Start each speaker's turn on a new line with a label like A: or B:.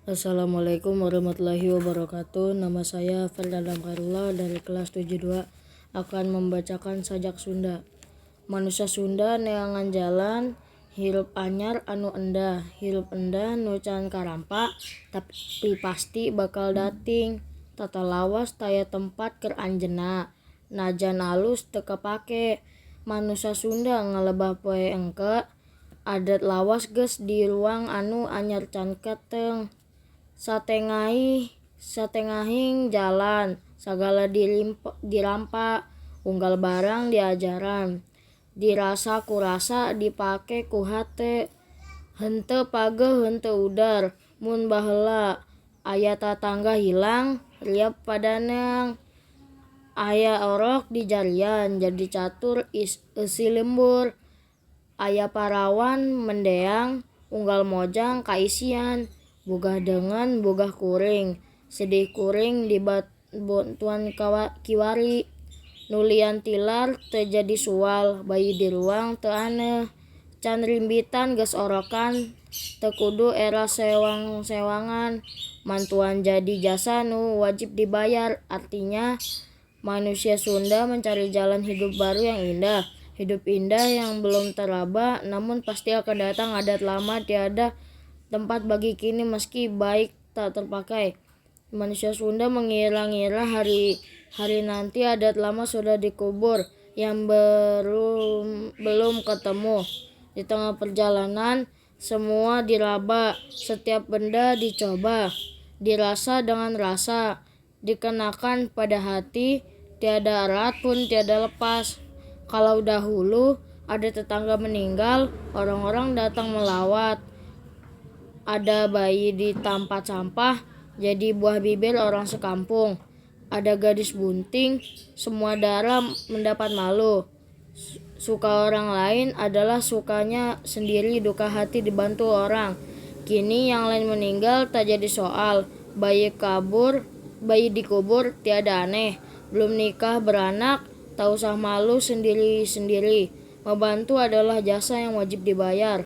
A: Assalamualaikum warahmatullahi wabarakatuh. Nama saya Ferdinand Khairullah dari kelas 72 akan membacakan sajak Sunda. Manusia Sunda neangan jalan hirup anyar anu endah, hirup endah nu can karampa tapi pasti bakal dating. Tata lawas taya tempat keur anjeunna, najan alus teu kapake. Manusa Sunda ngalebah poe engke, adat lawas geus diruang anu anyar can keteng. Satengahing jalan sagala dirampa, unggal barang diajaran. Dirasa ku rasa dipake ku hate. Henteu pageuh henteu udar mun baheula aya tatangga hilang riap pada neang. Aya orok dijarian jadi catur eusi lembur. Aya parawan mendeang unggal mojang kaisian. Bogah deungeun bogah kuring, sedih kuring dibantuan kiwari. Nulian tilar teu jadi sual, bayi diruang teu aneh. Can rimbitan geus orokan, teu kudu era sewang-sewangan. Mantuan jadi jasa nu wajib dibayar. Artinya, manusia Sunda mencari jalan hidup baru yang indah. Hidup indah yang belum teraba namun pasti akan datang. Adat lama tiada tempat bagi kini meski baik tak terpakai. Manusia Sunda mengira-ngira hari-hari nanti adat lama sudah dikubur yang belum ketemu. Di tengah perjalanan semua diraba, setiap benda dicoba, dirasa dengan rasa, dikenakan pada hati, tiada erat pun tiada lepas. Kalau dahulu ada tetangga meninggal, orang-orang datang melawat. Ada bayi di tempat sampah, jadi buah bibir orang sekampung. Ada gadis bunting, semua darah mendapat malu. Suka orang lain adalah sukanya sendiri, duka hati dibantu orang. Kini yang lain meninggal tak jadi soal. Bayi kabur, bayi dikubur tiada aneh. Belum nikah beranak, tak usah malu sendiri-sendiri. Membantu adalah jasa yang wajib dibayar.